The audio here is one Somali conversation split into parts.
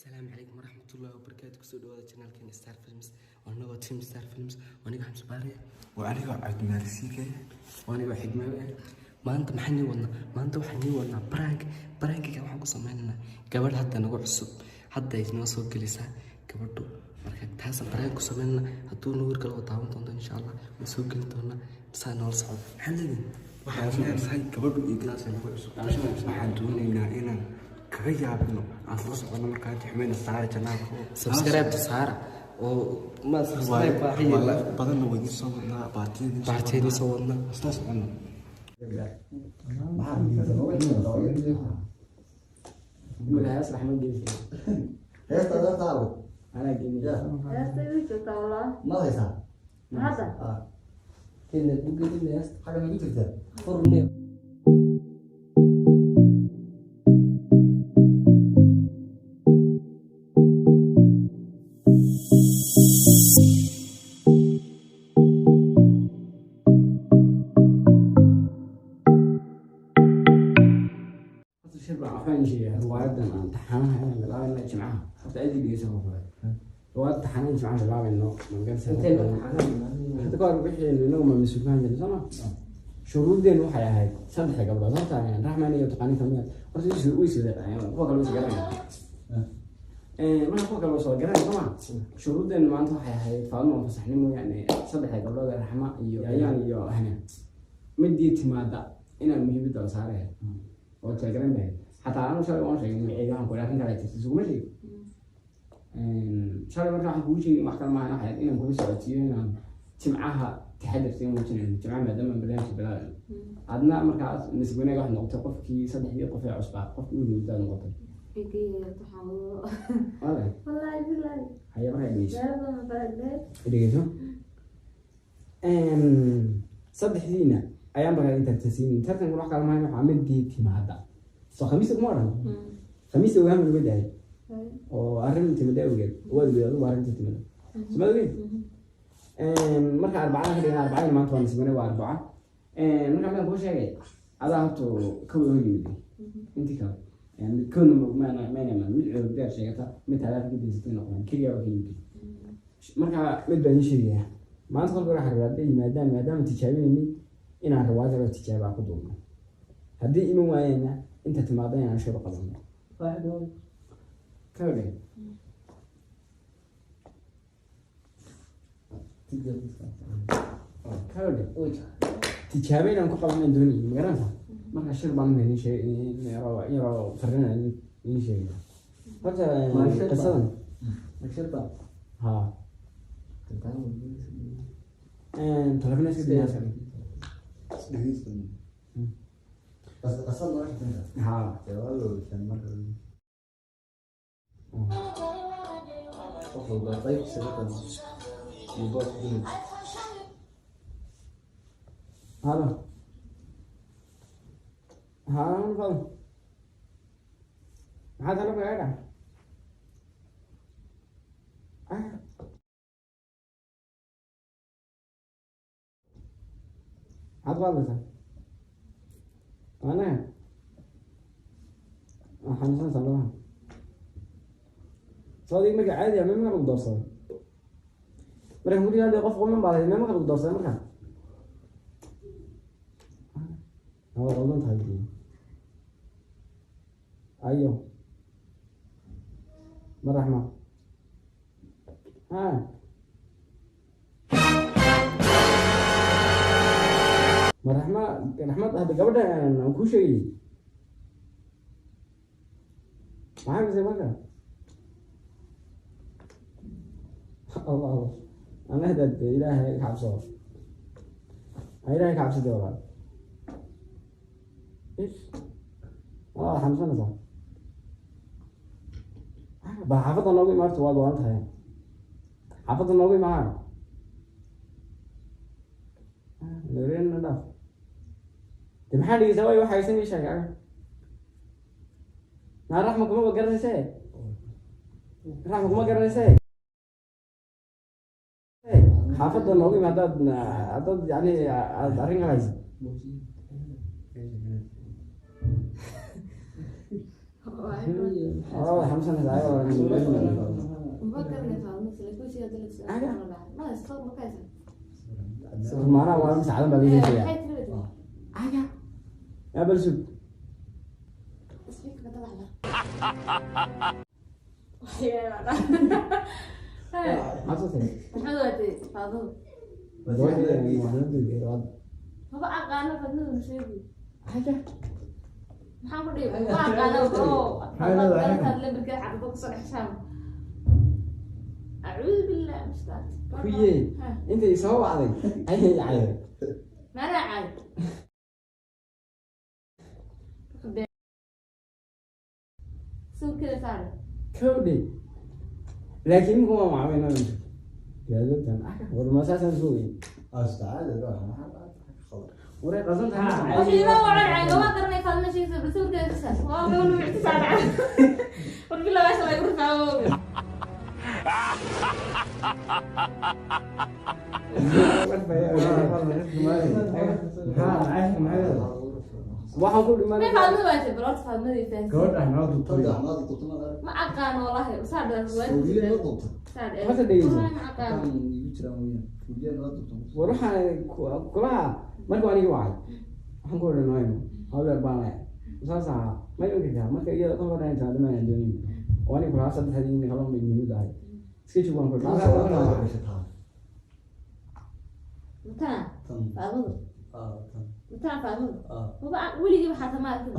Asalaamu calaykum waraxmatullaahi wabarakaatu. Kusoo dhawaada channelkeena Star Films. Anagoo team Star Films, aniga Xamse Baariya. Waa anigoo Cabdimaalisiike. Waa anigoo Xigmaawe ah. Maanta maxaan nii wadnaa? Maanta waxaan nii wadnaa prank. Prankiga waxaan ku sameynaynaa gabadh hadda nagu cusub, hadda ay noo soo gelaysaa gabadhu. Marka taasaan prank ku sameynaynaa. Hadduu nuur kale oo daawan doonto, insha Allah waan soo gelin doonaa. Saa noola socdo. Maxaan leedihin? Waxaan leenahay gabadhu iyo gadaas nagu cusub. Waxaan doonaynaa inaan kaga yaabino, aan isla socono. Markaa tixmeyna saara channelka. Subscribe to saara oo ma subscribe baaxiyo. Badanna waa idiin soo wadnaa, baartiyadii. Baartiyadii soo wadnaa. Isla socono. Heesta igu jirtaa walaa. Ma haysaa? Hadda. Xagga ma igu jirtaa? Riwaayadan aan taxanaha inaan bilaabayno Jimcaha, horta aad ii dhegeysa. Hore riwaayad taxanaha Jimcaha bilaabayno, hadda ka hor wixii inagu ma mas-uulkaan jirnay sooma? Shuruuddeen waxay ahayd saddexda gabdhood horta Raxmaan iyo taqaaniin kamid. Horta way soo kuwa kale way soo garanaya, marka kuwa kale way soo garanaya sooma? Shuruuddeen maanta waxay ahayd Faadmo oo fasaxnimo mooyaane, saddexda gabdhood ee Raxma iyo Ayaan iyo Hana midii timaada inaan muhiimadda la saaraya oo taageeran bahay. Xataa anu shalay waan sheegay magaceeda, waxaan ku idhi arrin kale jirta, isuguma sheegin shalay. Marka waxaan kugu sheegay wax kale maahan, waxay ahayd inaan kula socotiyo inaan Jimcaha taxadir sii muujinayno Jimcaha, maadaama barnaamijka bilaabayno. Adna markaas nisib wanaag waxaad noqotay qofkii saddexdii qof ee cusbaa, qofkii ugu liidaad noqotay. Wale. Wallaahi billahi. Haya, markaa dhegeyso. Meelo badan baradhe. Dhegeyso, saddexdiina ayaan markaa intartansiinin. Tartanku wax kale maahan, waxaa midii timaada soo Khamiista kuma odhan. Khamiista ogaan uga daayay oo arrin timida awgeed waad ogeed adigu arrinta timida sumad ogeed. Marka Arbacada ka dhigan, Arbacada maanta waa nisbane, waa Arbaca. Marka midaan kuu sheegay, adaa horta ka wada hor yimid intii kale midkoodna mayna iman. Mid cudurdaar sheegata, mid talaata ka daysatay noqdeen, keliya waa ka yimid. Marka mid baan ii sheegayaa maanta, kolka waxaan rabaa hadday yimaadaan, maadaama tijaabinaynin, inaan riwaayad loo tijaaba ku duubno. Haddii iman waayeenna, inta timaada inaan shiro qabano kawdhe. Kawdhe, tijaabo inaan ku qabanaan doonayay, ma garanaysaa? Marka shir baan idin sheegay, yaroo farriin idiin sheegay horta qisadan. Ha, telefoon iska diyaarsan. Ha. Halo. Ha, fadlan. Maxaa taleefanka kaga dhacay? Ah. Maxaad ku hadlaysaa? Waa anaga? Waa xanuunsanaysaa lugaha. Soo adiga marka caadi ah, mee marka lagu doorsaday? Marka guriga hadda qof quman baa lahayd, mee marka lagu doorsaday marka? Waa qaldan tahay dee. Ayo. Ma Raxma? Ha. Ma Raxma, Raxmad hadda gabadha aan kuu sheegayay. Maxaa misay marka? Allah Allah. Ana hadda Ilaahay ka cabsado. Ilaahay ka cabsado walaal. Ish. Waa xanuunsanaysaa. Ba xaafadda noogu imaarto, waad waalan tahay. Xaafadda noogu imaan. Noorena dhaaf. De maxaa dhigeysaa? Waay waxa haysan ii sheeg aga. Naa Raxma kuma garanaysee? Raxma kuma garanaysee? Xaafadda noogu ima haddaad yani aad arrin ka haysid. Waa xanuunsanaysaa ayagoo maanaha waa mise cadan baa laga heshayaa. Aga. Yaa bal sug. Maxaad soo tiri? Maba aqaano fadnadu sheegi. Aga. Maxaan ku dhihi? Ma aqaano oo fadnada lambarkeeda xagga ku soo dhexshaan. Acuudu billah mustaat. Kuye. Intay soo wacday ayay cayday. Maanaa caay. Sawirkeeda saar. Kowdhe. Laakiin imika waa macaawin oo gaadadtan aga war ma saasaan sugay. Waray qasan tahay. Wixii loo wacan caay ma garanay fadna sheegaysa bal sawirkeeda saar. Waa gabadhu wixii saar. War bilaa meesha lagu rifaawo. Waxaan ku dhiman. May fadnadu waa bal horta fadnadii fahansan. Ma aqaano wallahi. Saar dheer waa. Saar dheer. Horta dhegeyso. Wallahi ma aqaano. War waxaan kulaha markii anigii wacay waxaan ku odhan waayo hawl yar baan leeyahay saas ahaa may ogi kartaa marka iyada ka hor intaan dhimanaan doonin oo aniga kulaha saddexdii nin kaloo bay muhiimad ahay iska joog waan ku Matana. Fadnadu. Matana fadnadu. Maba weligii waxaa tama arkin.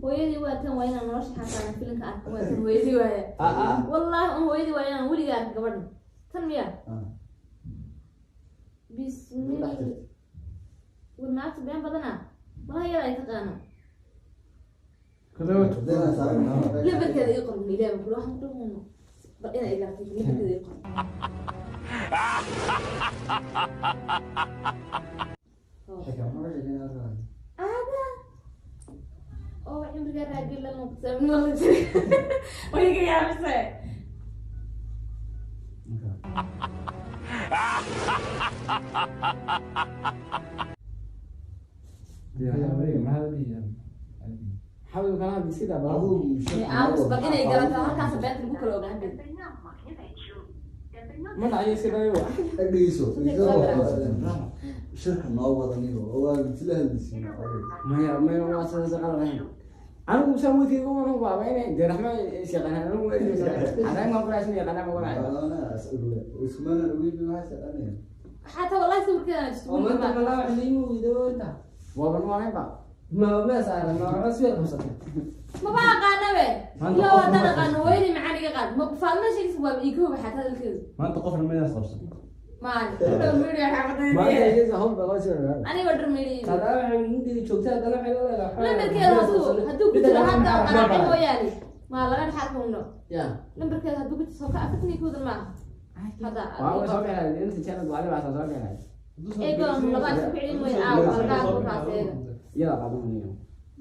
Hooyadii waa tan waa inaan nolosha xataa filimka arkin waa tan hooyadii waaya. Wallaahi un hooyadii waa inaan weligii arkin gabadhan. Tan miya? Bismillah. War naagta been badanaa. Malaha iyada ay taqaanaa. Lambarkeeda ii qor ilaah bal waxaan ku dhahuno. Bal inay igaartay lambarkeeda ii qor. Aada. Oo cimriga raagin la noqotay ma jiray. Way iga yaabisay. Xawil kalaha iska daa bal. Aamus bal inay garato halkaas beenta lagu kala ogaan. Ma dhacayo iska daayo. Shirka noo wadaniyo waa isla hadlaysiin. Maya maya waa sidaas qalad ahayn. Anigu saan wadkayga waan baaba inay dee raxma is yaqaanaan anigu waa is yaqaanaan ma kula isma yaqaanaan ma kula. Ismana ogeyn maxay shaqanayaan. Xataa wallahi sawirkeeda aan isku Oo maanta malaa wax liimu weydoonta. Waaban waanayba. Ma ma saaran ma waxba sawir qabsatay. Maba aqaana be. Ilaa waa tan aqaano hooyadii macaan iga qaad. Ma faadma sheegaysa waa ii koob xataa hadalkeedu. Maanta qofna midaas qabsan. Maan. Dhar media Maanta xaafadayda. iyada hawl baa loo soo raraa. Aniga dhar media. Haddana waxay ninkeedii joogtay haddana waxay leedahay. Lambarkeeda hadduu ku jiro hadda qanaaco mooyaane. Ma laga dhaxal kuno. Ya. Lambarkeeda hadduu ku jiro soo ka afartan iyo kowdan maaha. Hadda. Waa soo bixinay inta channel wali baa soo bixinay. Eego laba isku celin mooyaan aaw laga ku raaseega. Iyada qaadanaya.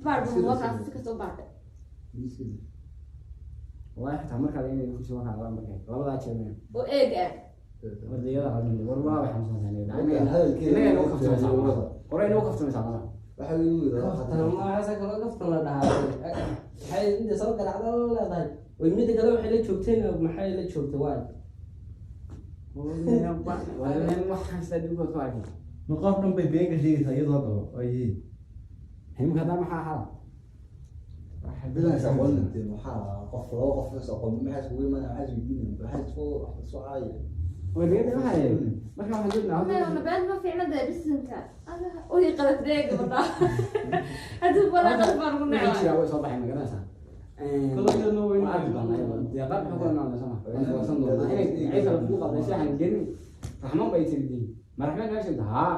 Baar buu waa kaas si kastoo baartay. Wallahi xataa markaa inay ku soo qaadaan markay labadaa jeer. Oo eeg ah. Wardiyada qaadanaya war waa waxaan soo saarnay. Inaga inuu kaftamaysaa. Hore inuu kaftamaysaa malaha. Waxa uu yidhi Kaftan ma waxaas kaloo kaftan la dhahaa. Waxay inta soo garacda la leedahay. Way midda kale waxay la joogteen maxay la joogtay waay. Waxaan sidaa dhibkood ku arkay. Ma qof dhan bay been ka sheegaysaa iyadoo qabo ayey. Imika haddana maxaa xala? Bilan is aqoon intee maxaa qof laba qof is aqoon maxay iskugu imanayaan maxay isweydiinayaan maxay isku wax isku caayaya. Wardiyada waxay marka waxaan joognaa. Ma been ma fiicna dee bisinka. Oy qalad dee gabadha. Hadduu walaa qalad baan ugu Wixii nacay. jiraa way soo baxay ma garanaysaa. Koleyna way Waa arki doonaa iyadoo. Dee qaar maxay ku noqon sama. Waan goosan doonaa. Inay ciise la kugu qalday si aan gelin. Raxmaan bay tiri diin. Ma raxmaan meesha joogta? Haa.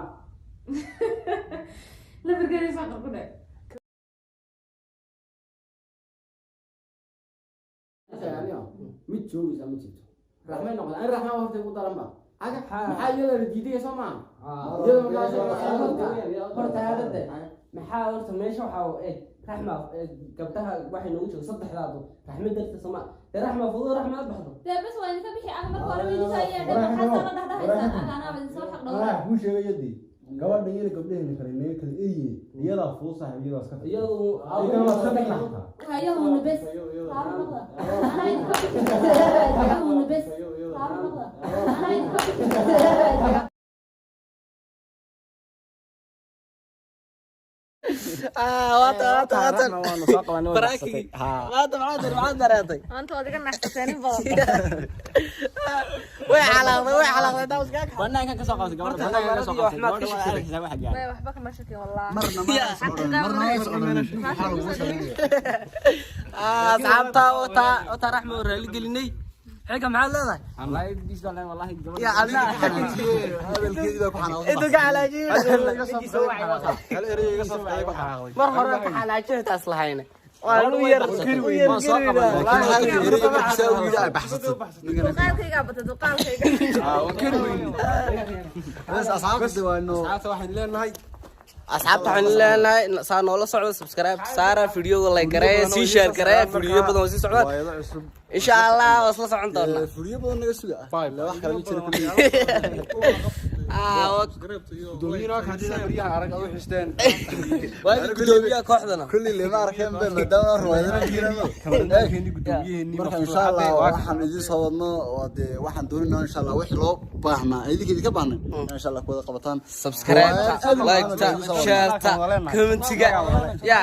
Lambarkeeda soo qor ku dhac. Mid joogaysa ma jirto. Raxmaan noqda. Ani raxmaan horta igu daran ba. Aga maxaa iyada la diiday soo maaha? Iyada markaas Horta hadda maxaa horta meesha waxaa raxma gabdhaha waxay noogu joogta saddexdaadu raxma darta sama dee raxma fudud raxma baxdo. Dee bas waa idinka bixi ama marka hore idinka ayaa dee maxaa soo la dhahdhahaysaa aga anaa idin soo xaq dhowra. Anaa kuu sheegay yadii. Gabadha iyada gabdhaheena kale naga kala eryihiin. Iyadaa fudud saaxiib, iyadaa iska tag. Iyadu Iyadana waa iska tagna xataa. Hayahuna bes. Haru noqda. Anaa idinka hayahuna bes. Haru noqda. Anaa idinka. Waata waata. Waanu soo qabanay, waa Baraakigi. baxsatay. Haa. Maanta maxaad dareentay? Maanta waad iga naxsateen in badan. Way xalaaqday, way xalaaqday daawaska. Banaankan ka soo qabtay gabadha, banaankan ka soo qabtay gabadha, waa arkaysaa waxa gaaray. May waxba kama shakin wallah. Marna ma is odhan, marna ma is odhan. Maxaa lagu sameeyay? Asxaabta wata wata Raxmo oo raali gelinay. Xiga maxaad leedahay? Wallahi bis baan leeyahay, wallahi gabadha. Ya adiga. Hadalkeedii baa ku xanaaqday. Intuu ka xalaajiyay. Hal erey iga soo fadhiya ku xanaaqday. Mar hore ka xalaajiyay taas lahayna. Waa lu yar u yar. Waan soo qabanay. Laakiin halka ereyga markii saa u yidhi ay baxsatay. Duqaalkayga bata duqaalkayga. Bas asxaabta waa inoo Asxaabta waxaan leenahay Asxaabta waxaan leenahay saa noola socdo, subscribe saara, fiidiyowga like gareeya, sii share gareeya, fiidiyo badan oo sii socdaan. Waayado cusub. Insha Allah waa isla socon doonaa. Furiyo badan naga suga. La wax kale ma jiro kulli. Gudoomiyaha hadii baryaha arag aad u xisteen. Waa gudoomiyaha kooxdana. Kulli lama arkeen ba maadaama ruwaayadana jiraan. Kamaradakeeni gudoomiyaheeni. Marka insha Allah waxaan idin soo wadno waa dee waxaan doonaynaa insha Allah wixii loo baahnaa idinka idinka baahnay insha Allah ku wada qabataan. Subscribe, like, share, commentiga ya.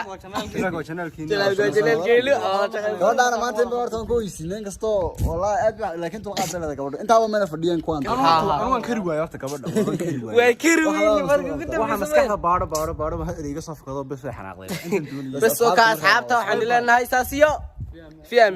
Gabadhaana maanta in horta waan ku weysiinay inkastoo wallahi aad baa laakiin dulqaad bay leedahay gabadhu intaaba mayna fadhiyeen kuwaan. Anu waan kari waayay horta gabadha, waan kari waayay. Waa kari weyn markii ugu Waxaa dambeysay. maskaxda baadho baadho baadho hal erey iga soo fakado, bes way xanaaqday. Intan doonayay. Bas oo ka asxaabta waxaan leenahay saas iyo fi amaan.